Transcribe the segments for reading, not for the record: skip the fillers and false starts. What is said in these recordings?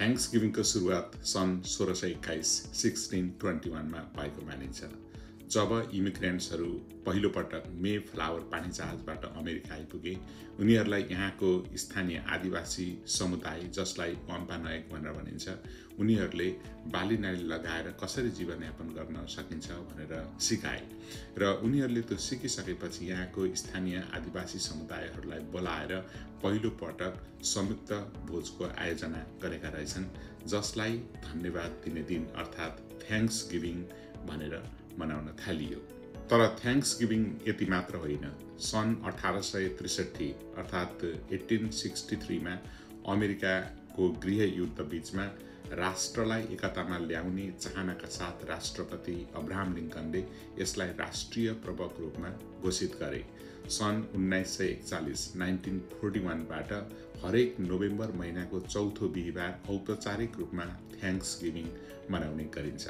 Thanks गिभिङको सुरुवात सन् 1621 1621 मा भएको मानिन्छ, जब इमिग्रेन्ट्सहरू पहिलो पटक मे फ्लावर पानी जहाजबाट अमेरिका आइपुगे। उनीहरूलाई यहाँको स्थानीय आदिवासी समुदाय, जसलाई वाम्पानायक भनेर भनिन्छ, उनीहरूले बाली नाली लगाएर कसरी जीवनयापन गर्न सकिन्छ भनेर सिकाए र उनीहरूले त्यो सिकिसकेपछि यहाँको स्थानीय आदिवासी समुदायहरूलाई बोलाएर पहिलो पटक संयुक्त भोजको आयोजना गरेका रहेछन्, जसलाई धन्यवाद दिने दिन अर्थात् थ्याङ्क्स गिभिङ भनेर मनाउन थालियो। तर थ्याङ्क्स गिभिङ यति मात्र होइन। सन् 1863 अर्थात् 1863 मा अमेरिकाको गृह युद्ध बीचमा राष्ट्रलाई एकतामा ल्याउने चाहनाका साथ राष्ट्रपति अब्राहम लिङ्कनले यसलाई राष्ट्रिय पर्वको रूपमा घोषित गरे। सन् 1941 1941 बाट हरेक नोभेम्बर महिनाको चौथो बिहिबार औपचारिक रूपमा थ्याङ्क्स गिभिङ मनाउने गरिन्छ।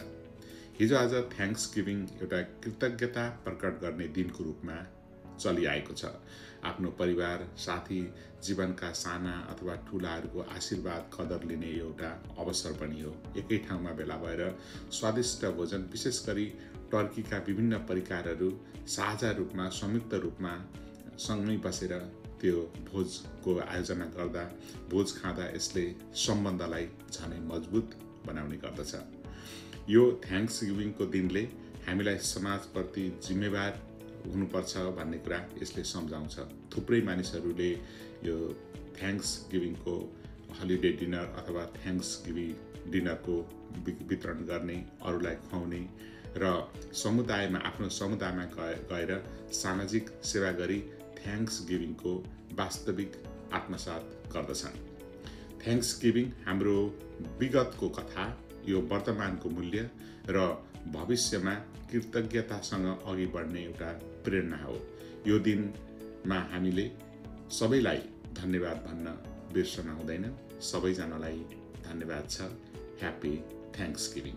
हिजो आज थ्याङ्क्स गिभिङ एउटा कृतज्ञता प्रकट गर्ने दिनको रूपमा चलिआएको छ। आफ्नो परिवार, साथी, जीवनका साना अथवा ठुलाहरूको आशीर्वाद कदर लिने एउटा अवसर पनि हो। एकै ठाउँमा भेला भएर स्वादिष्ट भोजन, विशेष गरी टर्कीका विभिन्न परिकारहरू साझा रूपमा, संयुक्त रूपमा सँगै बसेर त्यो भोजको आयोजना गर्दा, भोज खाँदा यसले सम्बन्धलाई झनै मजबुत बनाउने गर्दछ। यो थ्याङ्क्स गिभिङको दिनले हामीलाई समाजप्रति जिम्मेवार हुनुपर्छ भन्ने कुरा यसले सम्झाउँछ। थुप्रै मानिसहरूले यो थ्याङ्क्स गिभिङको हलिडे डिनर अथवा थ्याङ्क्स गिभिङ डिनरको वितरण गर्ने, अरूलाई खुवाउने र समुदायमा, आफ्नो समुदायमा गएर सामाजिक सेवा गरी थ्याङ्क्स गिभिङको वास्तविक आत्मसात गर्दछन्। थ्याङ्क्स गिभिङ हाम्रो विगतको कथा, यो वर्तमानको मूल्य र भविष्यमा कृतज्ञतासँग अघि बढ्ने एउटा प्रेरणा हो। यो दिनमा हामीले सबैलाई धन्यवाद भन्न बिर्सन हुँदैन। सबैजनालाई धन्यवाद छ। Happy thanks giving.